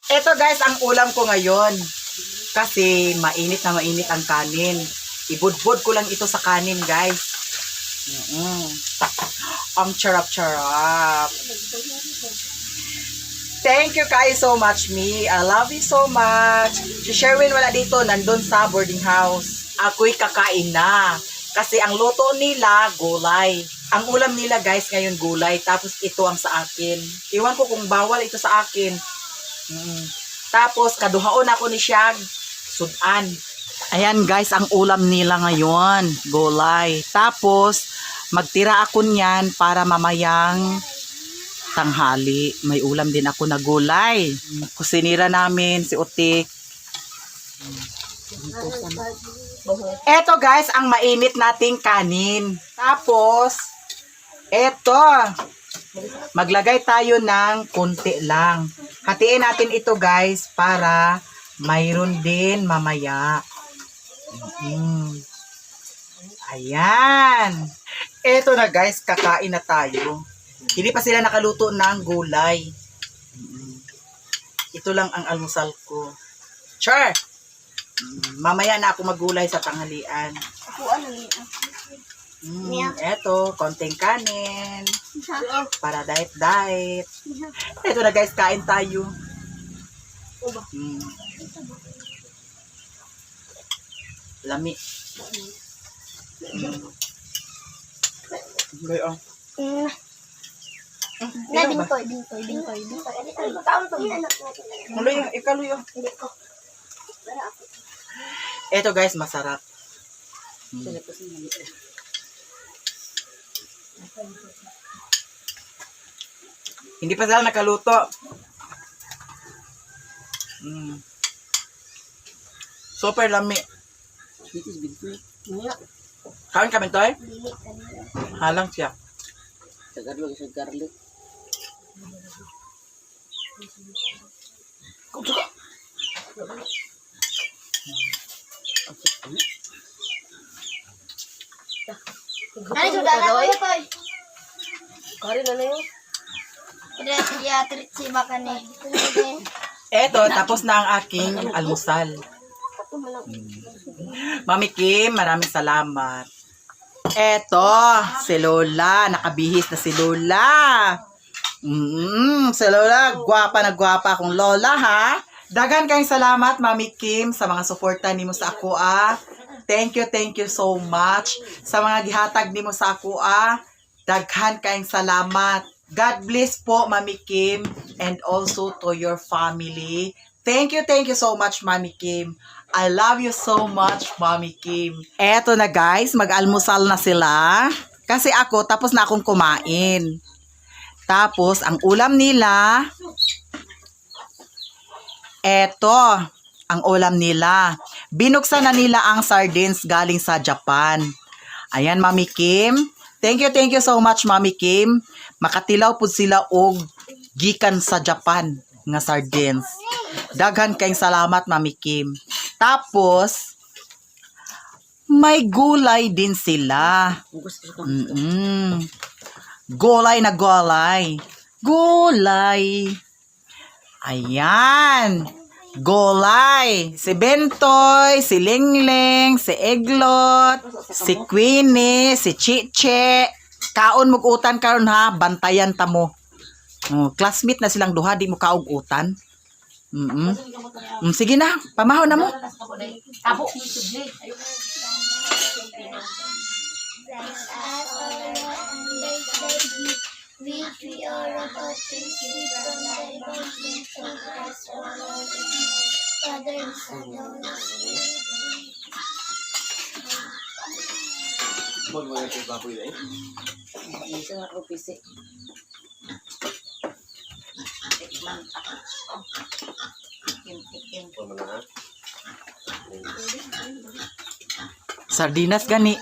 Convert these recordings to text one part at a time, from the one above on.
Ito guys, ang ulam ko ngayon. Kasi mainit na mainit ang kanin. Ibudbud ko lang ito sa kanin, guys. Ang charap-charap. Thank you guys so much, me. I love you so much. Si Sherwin wala dito, nandun sa boarding house. Ako'y kakain na. Kasi ang luto nila, gulay. Ang ulam nila guys ngayon gulay. Tapos ito ang sa akin. Iwan ko kung bawal ito sa akin. Tapos kaduhaon ako ni Shag. Sudan. Ayan guys, ang ulam nila ngayon, gulay. Tapos magtira ako niyan para mamayang tanghali. May ulam din ako na gulay. Kusinira namin si Utik. Eto guys, ang mainit nating kanin. Tapos, eto. Maglagay tayo ng konti lang. Hatiin natin ito guys para mayroon din mamaya. Ayan. Eto na guys, kakain na tayo. Hindi pa sila nakaluto ng gulay. Ito lang ang almusal ko. Sure! Mamaya na ako magulay sa tanghalian. Ako ano niya? Eto, konting kanin. Para diet diet. Eto na guys, kain tayo. Lami. Gay, oh. Na bintoy, bintoy, bintoy, bintoy. Ano taon to? Muloy, ikaluy, oh. Hindi ko. Para ako. Eto guys, masarap. Hindi pa sila nakaluto. Super lami. Kain kami, Toy? Dili kanina. Halang siya. Tagalog sa garlic. Nani sudah na to toy. Kari na na yun. Tidak ya si makan ni. Eto, tapos na ang aking almusal. Mami Kim, maraming salamat. Eto, si Lola. Nakabihis na si Lola. Si Lola, gwapa na gwapa akong Lola, ha? Dagan kayong salamat, Mami Kim, sa mga suporta nimo sa ako, ah. Thank you so much. Sa mga gihatag nimo sa ako, ah. Daghan kayong salamat. God bless po, Mami Kim, and also to your family. Thank you so much, Mami Kim. I love you so much, Mami Kim. Eto na guys, mag-almusal na sila. Kasi ako, tapos na akong kumain. Tapos, ang ulam nila, eto, ang ulam nila. Binuksan na nila ang sardines galing sa Japan. Ayan, Mami Kim. Thank you so much, Mami Kim. Makatilaw po sila og gikan sa Japan nga sardines. Daghan kayong salamat, Mami Kim. Tapos, may gulay din sila. Gulay na gulay. Gulay. Ayan. Gulay. Si Bentoy, si Lingling, si Eglot, si Queenie, si Chiche. Kaon mog utan karon ha, bantayan ta mo. Oh, classmate na silang duha, di mo kaog utan. Sige na, pamahaw na mo. Which we are about to receive from thy bounty through Christ our Lord. Father, and Son, and Holy Spirit. Isa nga ako pisi. Tikman. Tikim, tikim. Sardinas gani.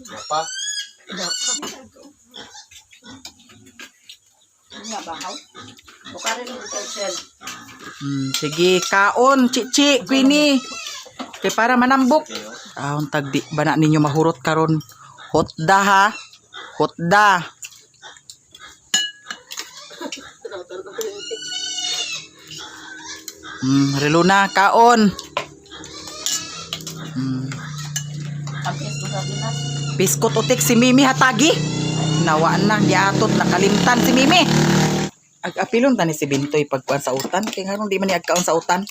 Napa? Ano nga bahaw? Bukarin mo ito, Shell. Sige, kaon, Chichi, Queenie. Kay para manambok. Ahon tagdi ba na ninyo mahurot karon. Hotda ha. Hotda. Reluna, kaon. Tampis ko sa Pinas. Biskot utik si Mimi hatagi. Nawaan na, giatot, nakalimtan si Mimi. Ag-apilon tani si Bintoy pagkuan sa utan. Kay nganong di man ni agkaon sa utan.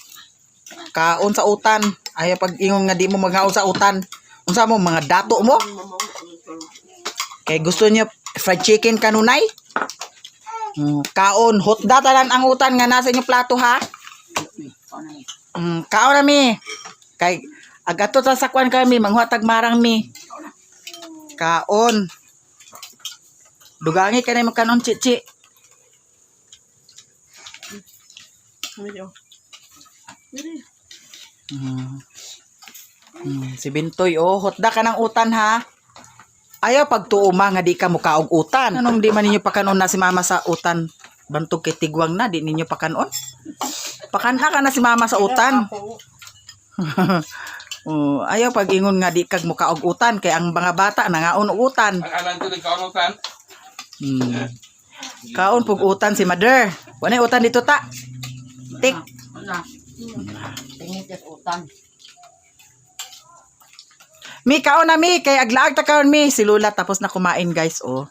Kaon sa utan. Ayaw pag ingon nga di mo magaon sa utan. Unsa mo mga dato mo? Kay gusto niyo fried chicken kanunay? Kaon, hotda talan ang utan nga nasa inyong plato ha. Kaon na mi. Kay agato ta sa kuan kami, manghuatag marang mi. Kaon. Dugangi ka na mo kanon chichi. Si Bintoy, oh, hotda ka ng utan ha. Ayaw pagtuuma nga di ka mukaog utan. Anong di man ninyo pakanon na si mama sa utan? Bantog kay tigwang na, di ninyo pakanon? Pakana ka na si mama sa utan. Oh, ayaw pag ingon nga di kag mukaog utan kay ang mga bata nangaon og utan. Ang alam ko nagkaunutan. Kaon pug utan si mother. Wala utan dito ta. Tik. Ano? Tingin sa utang. Mi kaon na mi kay aglaag ta kaon mi si Lula tapos na kumain guys oh.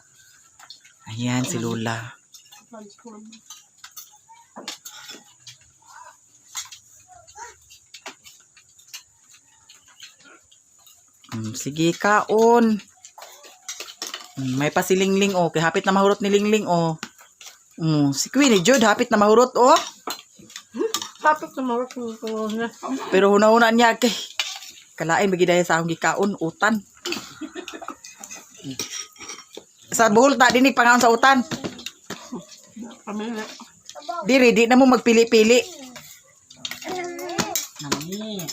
Ayan si Lula. Sige kaon. May pasilingling oh, kay hapit na mahurot ni Lingling oh. Si Queenie Jude hapit na mahurot oh. Hapit na mawak ko na. Pero huna-huna niya kay kalain bagi dahil sa akong gikaon utan. Sa buhol ta dinig pangaon sa utan. Kami na. Diri di na mo magpili-pili. Nami.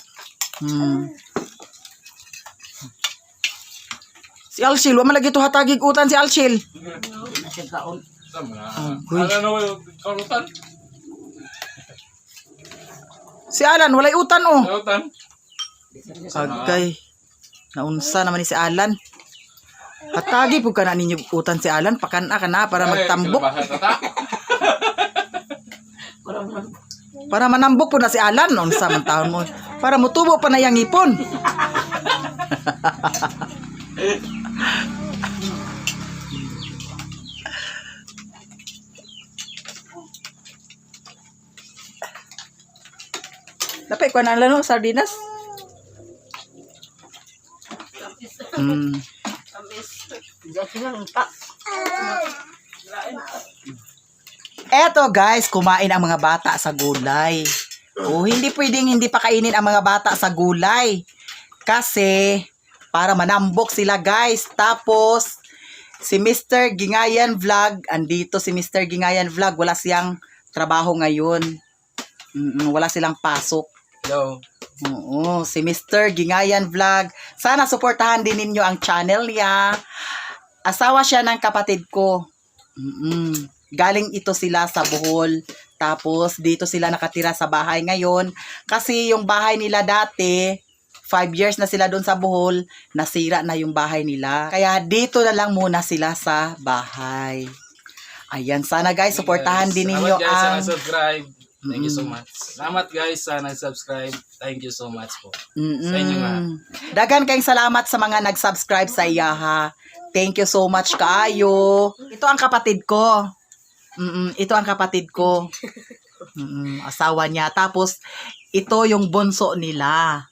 Si Alshil, wa man lagi to hatagig utan si Alshil. Hindi na siya kaon. Sama na. Agoy. Alam na wala kaunutan. Si Alan walay utan oh. Kaunutan. Agay. Naunsa naman ni si Alan. Hatagi pud ka na ninyo utan si Alan, pakan-a ka na para magtambok. Para manambok po na si Alan, unsa man taon mo. Para mutubo pa na yang ipon. Dapat ko na lang no, sardinas. Diyan sila ng pa. Eto guys, kumain ang mga bata sa gulay. O hindi pwedeng hindi pakainin ang mga bata sa gulay. Kasi para manambok sila guys. Tapos si Mr. Gingayan Vlog, andito si Mr. Gingayan Vlog, wala siyang trabaho ngayon. Wala silang pasok. Hello. Oo, si Mr. Gingayan Vlog. Sana suportahan din ninyo ang channel niya. Asawa siya ng kapatid ko. Galing ito sila sa Bohol. Tapos dito sila nakatira sa bahay ngayon. Kasi yung bahay nila dati, 5 years na sila doon sa Bohol, nasira na yung bahay nila. Kaya dito na lang muna sila sa bahay. Ayan, sana guys, suportahan din ninyo Salamat guys sa ang nag-subscribe. Thank you so much. Salamat guys sa nag-subscribe. Thank you so much po. Mm-mm. Sa inyo nga. Dagan kayong salamat sa mga nag-subscribe sa iya ha. Thank you so much kaayo. Ito ang kapatid ko. Ito ang kapatid ko. Asawa niya. Tapos, ito yung bunso nila.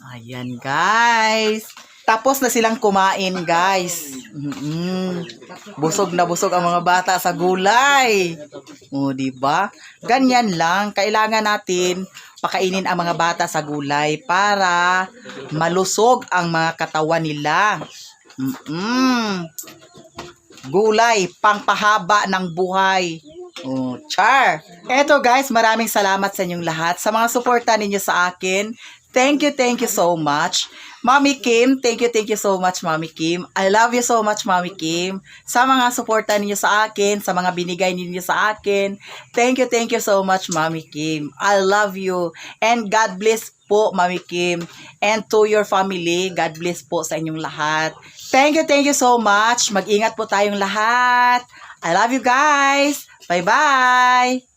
Ayan, guys. Tapos na silang kumain, guys. Busog na busog ang mga bata sa gulay. O, di ba? Ganyan lang. Kailangan natin pakainin ang mga bata sa gulay para malusog ang mga katawan nila. Gulay, pangpahaba ng buhay. Oh, char. Eto guys, maraming salamat sa inyong lahat sa mga suporta ninyo sa akin. Thank you so much. Mommy Kim, thank you so much, Mommy Kim. I love you so much, Mommy Kim. Sa mga suporta ninyo sa akin, sa mga binigay ninyo sa akin. Thank you so much, Mommy Kim. I love you. And God bless po, Mommy Kim. And to your family, God bless po sa inyong lahat. Thank you so much. Mag-ingat po tayong lahat. I love you guys. Bye-bye.